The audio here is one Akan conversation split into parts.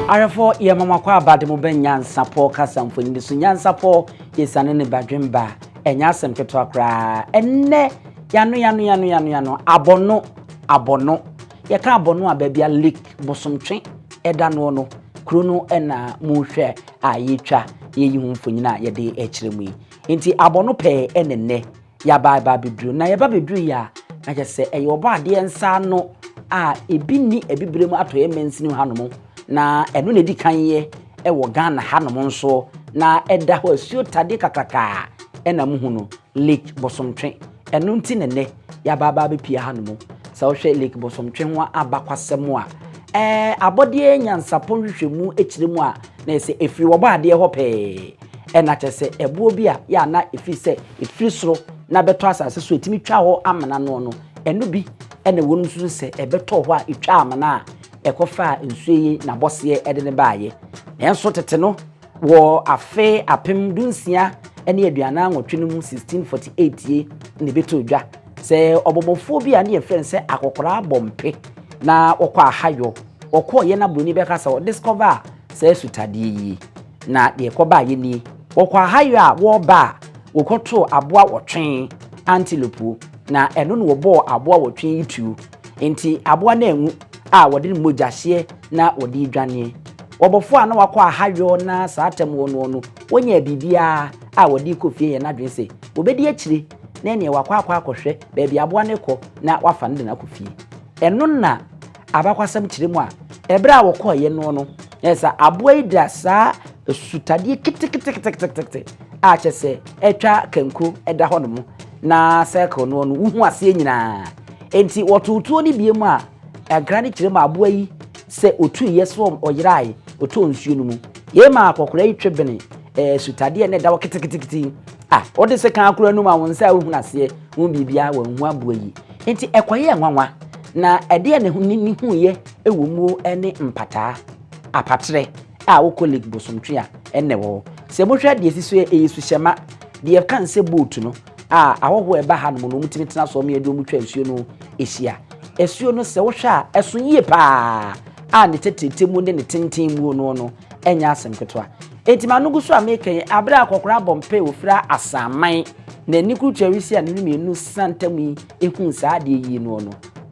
Ahwɛfoɔ, yɛ mama kɔ aba de mo bɛ Nyansapɔ kasa mfonini so. Nyansapɔ yɛsiane ne badwemba, ɛnyɛ asɛm ketewa koraa. Ɛnnɛ yano yano yano yano yano abɔno abɔno. Yɛka abɔno a, baabi a Lake Bosomtwe ɛda noɔ no, kuro no ɛna mohwɛ a yɛtwa yɛyi ho mfonini a yɛde ɛkyerɛ mu yi. Nti abɔno pɛɛ ɛne nnɛ yɛaba aba abɛduru, na yɛba bɛduru yi a, na kyerɛ sɛ ɛyɛ ɔbɔ adeɛ nsa ano a ebi ni Abibire mu atɔeɛ mansini hanom, na ɛno na ɛdi kan yɛ ɛwɔ Ghana hanom nso, na ɛda hɔ asuo tadeɛ kakrakaa ɛna muhu no, Lake Bosomtwe. Ɛno nti ne nnɛ yɛaba aba abɛpia hanom. Sɛ wohwɛ Lake Bosomtwe ho abakwasɛm a, abɔdeɛ nyansapɔ nhwehwɛmu akyerɛ mu a, na yɛ sɛ ɛfiri wɔbɔ adeɛ hɔ pɛɛ, ɛna kyerɛ sɛ ɛboɔ bi a yɛ ana ɛfiri sɛ ɛfiri soro na bɛtɔ asase so, ɛtumi twa hɔ amena no no, ɛno bi ɛna wɔn nso sɛ ɛbɛtɔ hɔ a, ɛtwa amena a ɛkɔfa nsuo yi n'abɔseɛ ɛde ne baayɛ. Nanso tete no, wɔ afe 1648 no mu, 1648 ye, na ɛbɛtɔ dwa sɛ ɔbɔbɔfoɔ bi a ne yɛfrɛ no sɛ Akɔkoraa Bɔmpe na wɔkɔ ahayɔ, wɔkɔɔ yɛn aburoni bɛka sɛ ɔdiscover a saa asutadeɛ yi. Na deɛ ɛkɔbaa yɛ nie: wɔkɔ ahayɔ a, wɔreba a, wɔkɔtoo aboa wɔtwe, antelope, na ɛno na wɔbɔɔ aboa wɔtwe yi tuo. Nti aboa no anwu a wɔde ne mogyahyeɛ na wɔde dwaneɛ. Wɔbɔfoɔ a na wakɔ ahayɔ na saa tam wɔ no, wɔnya biribiara a wɔde kɔ fie. Yɛ n'adwene sɛ wɔbɛdi akyire na ɛneɛ wakɔ akɔhwɛ baabi aboa no kɔ na wafa no de no akɔ fie. Ɛno na abakwasɛm kyerɛ mu a, ɛberɛ a wɔkɔɔyɛ no, ɛyɛ sɛ aboa yi da saa asutadeɛ keteketeketekete a kyɛ sɛ ɛtwa kanko ɛda hɔ nom na circle no, wohu aseɛ nyinaa. Enti wɔtotoɔ no bie mu a, ɛnkra no kyerɛ mu aboa yi sɛ ɔtuiɛ so ɔyerae ɔtɔɔ nsuo no mu. Yei ma akɔkora yi twe bene sutadeɛ ne ɛda hɔ ketekete a wɔde sɛ kan akora no mu a wɔn nsa a wohunu aseɛ wɔn biribiara wɔn ho aboa yi. Nti ɛkɔyɛ nwanwa na ɛdeɛ ne ne huiɛ ɛwɔ mu ne mpataa apatrɛ a wokɔ Lake Bosomtwe a ɛnɛ wɔ hɔ. Sɛ mohwɛ deɛ si so yɛ, ɛyɛ suhyɛma deɛ ɛka nsɛ boat no a ahɔhoɔ ɛba ha nom no, wɔn tena so, wɔn yɛde wɔn twa nsuo no ahyia. Asuo no, sɛ wohwɛ a, ɛso yie paa a ne tɛtɛtɛ mu ne ne tenten mu no ɛnyɛ asɛm ketewa. Eti maa no gu so a meka yi, abere akɔkora abɔ mpe ofira asaman na ani kurutua wisi a ne mmienu santam yi ehu saa adeɛ yi no,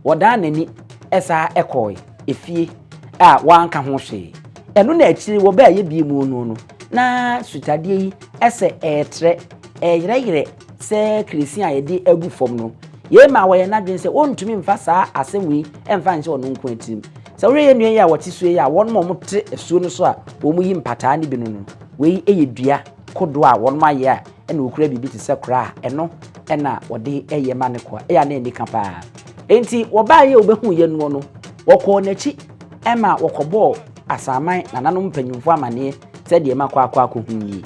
wɔdan n'ani ɛsaa ɛkɔɔ efie a wɔanka ho hwee. Ɛno na akyire wɔbɛɛ yɛ bie mu no, na sutadeɛ yi ɛsɛ ɛɛtrɛ ɛyerɛyerɛ sɛ kiresi a yɛde agu fam no. Yɛn ma wɔyɛ n'adwene sɛ wɔntumi mfa saa asɛm yi ɛmfa nhyɛ ɔno nko atirim. Sɛ wɔyɛ yɛn nua yi a wɔte so yi a, wɔn a wɔte asuo no so a wɔn yi mpataa no bi no, wei yɛ dua kodoɔ a wɔn ayɛ a ɛna wɔkura biribi te sɛ koraa, ɛno ɛna wɔde ɛyɛ ma ne kɔ ɛyɛ a na ani paa. Nti wɔbaa yɛ wɔbɛhu yɛn no, wɔkɔɔ n'akyi ɛma wɔkɔbɔɔ asaman nananom mpanyinfoɔ amaneɛ sɛdeɛ ɛma kɔ akɔhu nie.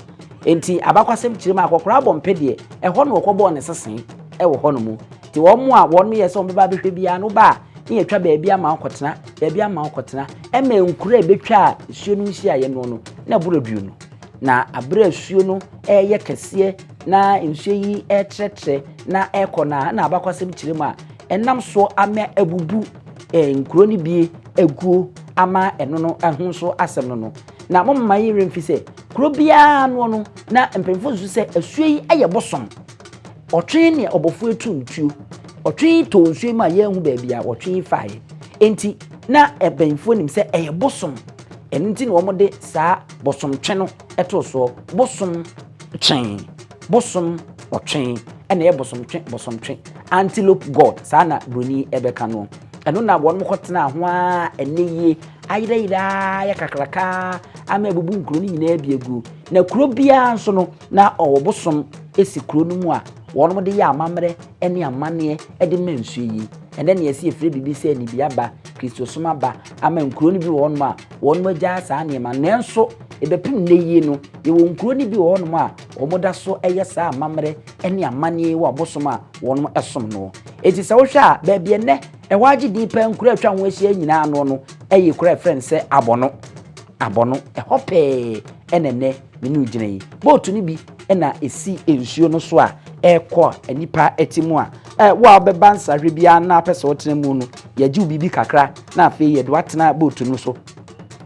Nti abakwasɛm kyerɛ mu, akɔkora abɔ mpe deɛ ɛhɔ na wɔkɔbɔɔ ne sesen ɛwɔ hɔ nom. Nti wɔn a wɔn yɛ sɛ wɔn bɛba abɛhwɛ biara no ba a, ne yɛtwa baabi ama wɔkɔtena, baabi ama wɔkɔtena, ɛma nkura a ɛbɛtwa a nsuo no nhyia yɛ no, na ɛboro 20. Na abere asuo no ɛyɛ kɛseɛ na nsuo yi ɛtrɛtrɛ na ɛkɔ na abakwasɛm kyerɛ mu a, ɛnam so ama abubu nkuro no bi aguo ama ɛno no ɛho nso asɛm no. Na moma yi remfi sɛ kuro biara no, na mpanyinfoɔ nso sɛ asuo yi ɛyɛ bosom ɔtwe ne ɔbɔfoɔ etu ntuo, ɔtwe tɔ nsuo mu a yɛnhu baabi a ɔtwe faeɛ. Nti na mpanyinfoɔ nim sɛ ɛyɛ bosom. Ɛno nti na wɔn de saa bosomtwe no ɛto soɔ, bosom twɛn, bosom ɔtwe, ɛna ɛyɛ bosomtwe, bosomtwe antelope god, saa na broni ɛbɛka no. Ɛno na wɔn kɔtena ho a ɛnɛ yie ayerɛyerɛ ayɛ kakraka ama abubu nkuro no nyinaa bi agu. Na kuro biara nso no, na ɔwɔ bosom esi kuro no mu a wɔn de yɛ amammerɛ ne amanneɛ de ma nsuo yi. Ɛnɛ ne yɛsi efiri biribi sɛ nibi aba, Kristosom aba ama nkuro no bi wɔ hɔnom a wɔn agya saa nneɛma. Nanso ebɛpem nnɛ yie no, yɛwɔ nkuro no bi wɔ hɔnom a wɔn da so yɛ saa amammerɛ ne amanneɛ wɔ abosom a wɔn som no. Eti sɛ wohwɛ a, baabi ɛnɛ ɛhɔ agye din paa, nkuro atwa ho ahyia nyinaa no ɛyɛ kuro a yɛfrɛ no sɛ Abɔno. Abɔno ɛhɔ pɛɛ ɛna ɛnɛ me ne gyina yi. Boat no bi ɛna esi nsuo no so a ɛrekɔ a nipa ɛte mu a wo a wobɛba nsahwɛ biara na apɛ sɛ ɔtena mu no, yɛgye wo biribi kakra na afei yɛde watena boat no so.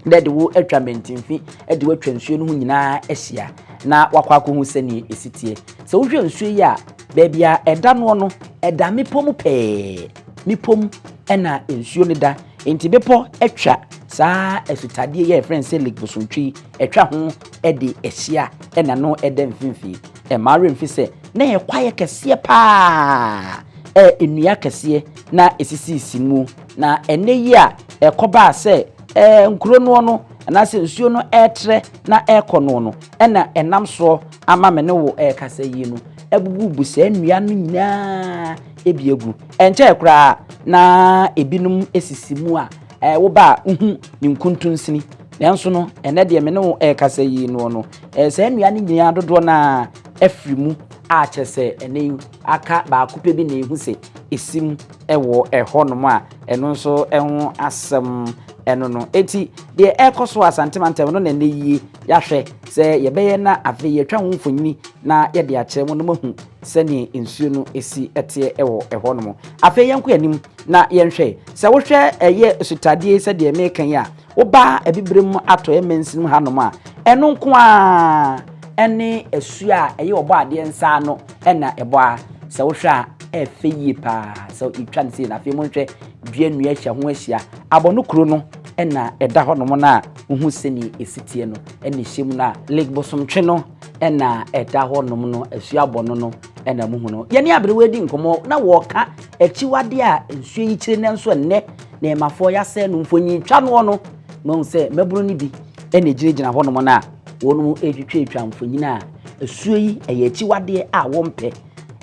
Na ɛde wo atwa mmantimfi de wo atwa nsuo no ho nyinaa ahyia na wakɔ akɔhu sɛdeɛ ɛsi teɛ. Sɛ wohwɛ nsuo yi a, baabi a ɛda noɔ no, ɛda mmepɔ mu pɛɛ. Mmepɔ mu na nsuo no da. Enti bepɔ atwa saa asutadeɛ yi a yɛfrɛ no sɛ Lake Bosontwe yi, atwa ho de ahyia na no ɛda mfimfini. Ɛmma werɛ mfi sɛ na ɛyɛ kwaeɛ kɛseɛ paa, nnua kɛseɛ na ɛsisisisi mu. Na ɛnnɛ yi a ɛkɔbaa sɛ ɛɛ nkuro noɔ no anaasɛ nsuo no ɛretrɛ na ɛrekɔ noɔ no ɛna ɛnam soɔ ama me ne wo ɛrekasa yie no abububu saa nnua no nyinaa ebi agu. Ɛnkyɛɛ koraa na ebinom esisi mu a ɛɛ woba a wohu ne nkuntunsini. Nanso no ɛnɛ deɛ me ne wo ɛrekasa yie noɔ no ɛɛ saa nnua no nyinaa dodoɔ no ara afiri mu a kyerɛ sɛ ɛnɛ yi aka baako pɛ bi na ehu sɛ esi mu wɔ ɛhɔnom a ɛno nso ho asɛm ɛno no. Enti deɛ ɛrekɔ so wɔ Asante mantam no na ɛnɛ yie yɛahwɛ sɛ yɛbɛyɛ na afei yɛatwa ho mfonini na yɛde akyerɛ mo na moahu sɛdeɛ nsuo no si teɛ wɔ ɛhɔnom. Afei yɛnkɔ anim na yɛnhwɛ. Sɛ wohwɛ ɛyɛ sutadeɛ sɛdeɛ meka yi a, Woba Abibirem Atɔeɛ Mansin mu hanom a, ɛno nko ara ne asuo a ɛyɛ Ɔbɔadeɛ nsa ano na ɛbɔ a. Sɛ wohwɛ a, ɛyɛ fɛ yie pa ara. Sɛ yɛtwa no sei no, afei monhwɛ dua nnua atwa ho ahyia. Abɔno kuro no na ɛda hɔnom no a wohu sɛdeɛ ɛsi teɛ no na ɛhyɛ mu no a. Lake Bosomtwe no na ɛda hɔnom no, asuo abɔno no na muhu no. Yɛne aberewa redi nkɔmmɔ na wɔreka akyiwadeɛ a nsuo yi kyerɛ nanso ɛnnɛ Nɛɛmafoɔ yɛasɛe no mfonyin twa noɔ no, moahu sɛ mmabunu no bi na ɛgyinagyina hɔnom no a wɔn retwitwatwa mfonyin a asuo yi ɛyɛ akyiwadeɛ a wɔmpɛ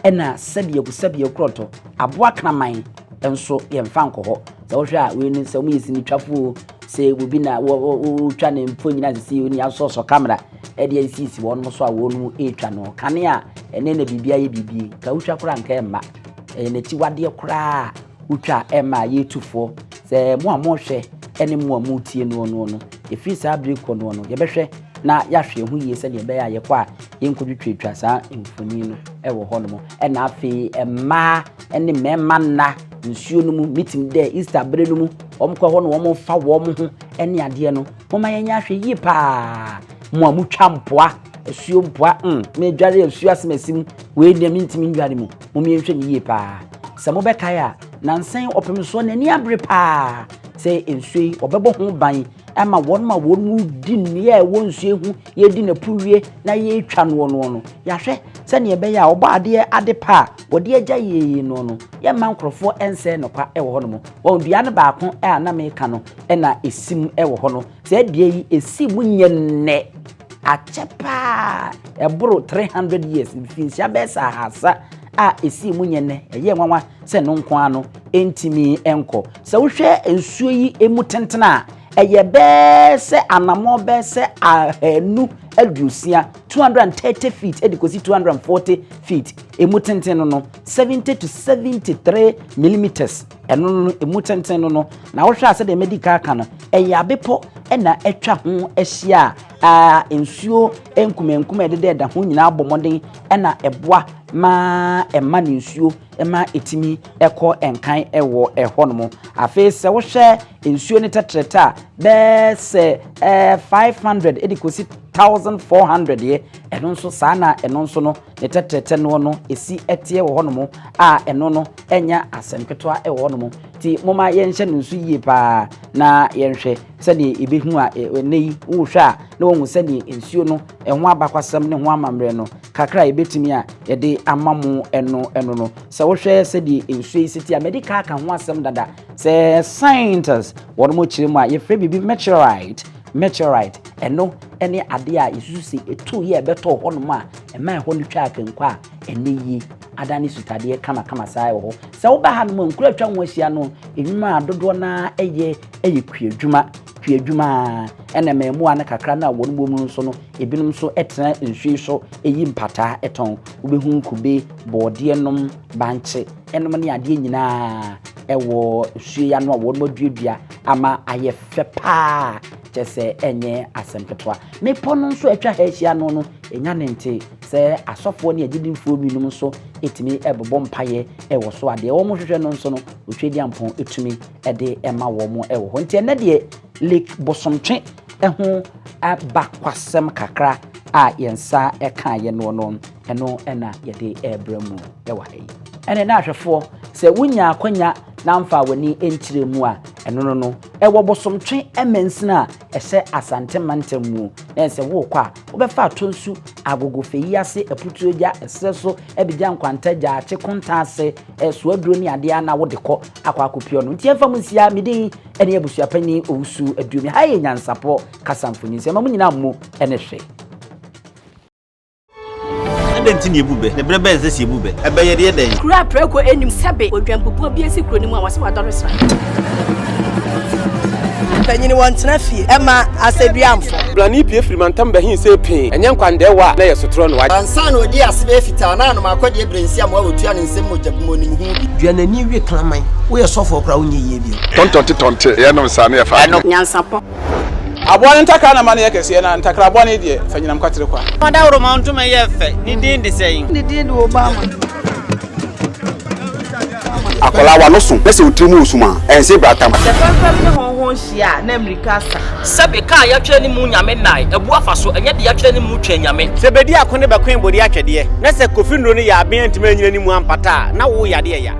ɛna sɛdeɛ sɛdeɛ korɔtɔ aboa kraman nso yɛmfa nkɔ hɔ. Sɛ wohwɛ a wei no sɛ wɔyɛ sinitwafoɔ o, sɛ obi na wɔtwa ne mfonyin a sisi oni asɔsɔ kamera ɛde asisi wɔn so a wɔn retwa no. Kane a ɛnɛ na biribi ayɛ biribi ka wotwa koraa nka ɛmma ɛyɛ n'akyiwadeɛ koraa. Wotwa a ɛma yɛtu foɔ sɛ mo a mohwɛ ne mo a motie noɔ noɔ no, ɛfiri saa berɛ kɔ noɔ no, yɛbɛhwɛ na yɛahwɛ yɛn ho yie sɛdeɛ ɛbɛyɛ a yɛkɔ a yɛnkɔtwitwatwa saa mfoni no wɔ hɔ nom. Ɛna afei mmaa ne mmarima nna nsuo no mu meeting dɛ Easter berɛ no mu, wɔn kɔ hɔ na wɔn fa wɔn ho ne adeɛ no, momma yɛnyɛ ahwɛ yie paa. Mo a motwa mpoa, asuo mpoa, medware asuo asemasi mu, wei deɛ mentumi ndware mu. Mommie nhwɛ no yie paa. Sɛ mobɛkae a, nansa yi ɔpem soɔ n'ani abere paa sɛ nsuo yi ɔbɛbɔ ho ban ama wɔn a wɔn mu di nnua a ɛwɔ nsuo ho yɛdi n'apuwie na yɛretwa noɔ noɔ no. Yɛahwɛ sɛdeɛ ɛbɛyɛ a ɔbɔ adeɛ ade pa a wɔde agya yie noɔ no, yɛmma nkurɔfoɔ nsɛe no kwa wɔ hɔnom. Wɔn dua no baako a na meka no na ɛsi mu wɔ hɔ no. Saa dua yi ɛsi mu nyɛ nnɛ. Akyɛ paa, ɛboro 300 years, mfinhyia bɛyɛ sɛ ahasa a esii mu nyɛ nnɛ. Ɛyɛ nwanwa sɛ ɛno nko ara no ntumi nkɔ. Sɛ wohwɛ nsuo yi mu tenten a, ɛyɛ bɛyɛ sɛ anammɔn bɛyɛ sɛ 260, 230 feet de kɔsi 240 feet. Emu tenten no no, 70 to 73 millimeters. Ɛno no, emu tenten no no. Na wohwɛ a sɛdeɛ madi kan aka no, ɛyɛ abepɔ na atwa ho ahyia a nsuo nkumankuma a ɛdeda ho nyinaa bɔ mmɔden na ɛboa ma ɛma ne nsuo ma ɛtumi kɔ nkan wɔ ɛhɔnom. Afei sɛ wohwɛ nsuo no tɛtrɛtɛ a bɛyɛ sɛ 500 de kɔsi 1400 yɛ, ɛno nso saa na ɛno nso no ne tɛtrɛtɛ noɔ no ɛsi teɛ wɔ hɔnom a ɛno no ɛnyɛ asɛm ketewa wɔ hɔnom. Nti momma yɛnhyɛ no nso yie paa na yɛnhwɛ sɛdeɛ yɛbɛhu a ɛnɛ yi wohwɛ a na wɔhu sɛdeɛ nsuo no ɛho abakwasɛm ne ho amammerɛ no kakra a yɛbɛtumi a yɛde ama mo ɛno ɛno no. Sɛ wohwɛ sɛdeɛ nsuo yi si te a, madi ka aka ho asɛm dada sɛ scientists wɔn mo kyerɛ mu a yɛfrɛ biribi meteorite, meteorite ɛno ɛne adeɛ a yɛsusu sɛ ɛtu yɛ ɛbɛtɔ hɔnom a ɛma ɛhɔ no twa akanko a ɛnɛ yi adane sutadeɛ kamakama saa wɔ hɔ. Sɛ woba hanom a, nkuro a atwa ho ahyia no, nnwuma a dodoɔ no ara yɛ yɛ kuadwuma. Kuadwuma ara, ɛna mmaamua no kakra no a wɔn wɔ mu no nso no, ebinom nso tena nsuo yi so yi mpataa tɔn. Wobɛhu kube, borɔdeɛ nom, bankye nom ne adeɛ nyinaa wɔ nsuo yi ano a wɔn aduadua ama ayɛ fɛ paa, kyerɛ sɛ ɛnyɛ asɛm ketewa. Mmepɔ no nso a atwa ha ahyia no no, ɛnya ne nte sɛ asɔfoɔ ne agyidifoɔ binom nso tumi bobɔ mpaeɛ wɔ so a, deɛ wɔhwehwɛ no nso no, Otwedeampɔn tumi de ma wɔn wɔ hɔ. Nti ɛnnɛ deɛ, Lake Bosomtwe ho abakwasɛm kakra a yɛn nsa kaeɛ noɔ no, ɛno na yɛde rebrɛ mo wɔ ha yi. Ɛne na ahwɛfoɔ, sɛ wonya akwanya na amfa w'ani nkyerɛ mu a, ɛno no no, ɛwɔ Bosomtwe mansini a ɛhyɛ Asante mantam mu. Na sɛ worekɔ a, wobɛfa Atonsu, Agogo, Feyiase, Aputuogya, Ɛserɛ so, Abigya Nkwanta, Gyaakye, Kontaase, Soaduro ne adeɛ a na wode kɔ akɔ akɔpie ɔno. Nti ɛmfa mu nsia, me din ne Abusuapanin Owusu Aduomi. Ha yɛ Nyansapɔ Kasa Mfonyin. Sɛ ɛma mo nyinaa mmu ne hwɛ. Adɛn nti na yebu bɛ? Na bere bɛn na ɛsɛ sɛ yebu bɛ? Ɛbɛ yɛ deɛ dɛn? Kuro a prako nnim sɛbe odwanbubuo bi asi kuro no mu a wɔse wadɔre sra. Mpanyin wɔntena fie ɛma asɛduamfo. Blani pue firi mantam bɛhe see pee, ɛnyɛ nkwandɛɛwa a na ɛyɛ sotorɔ no. Ansa na ɔdii ase bɛyɛ fitaa na anom akɔdeɛ berɛ nsi amoa wɔtua ne nsam mogya bu mu ɔnim ho bi. Dua n'ani we kraman. Woyɛ sɔfoɔ koraa wonyɛ yie bio. Tɔntɔnte tɔnte, yɛnom saa na yɛfa adeɛ. Nyansapɔ. Aboa no ntakra na ma no yɛ kɛseɛ, na ntakra bɔne deɛ, fa nyinam kwatere kwa. Ɔdawuroma ntoma yɛ fɛ, ne din de sɛn? Ne din de Obama. Akwadaa w'ano so na sɛ wo tiri mu resum a, ɛnse bratam. Sɛ fɛmfɛm ne hɔnhɔn hyia a, na mmirika asa. Sɛbe kaa yɛatwerɛ ne mu Nyame nnae abu afa so, ɛnyɛ deɛ yɛatwerɛ ne mu Twɛn Nyame. Sɛ bedi ako ne bɛkoe bode atwɛdeɛ, na sɛ Kofi nnuro no yɛ aben antumi anyina ne mu ampata a, na wo yadeɛ ya.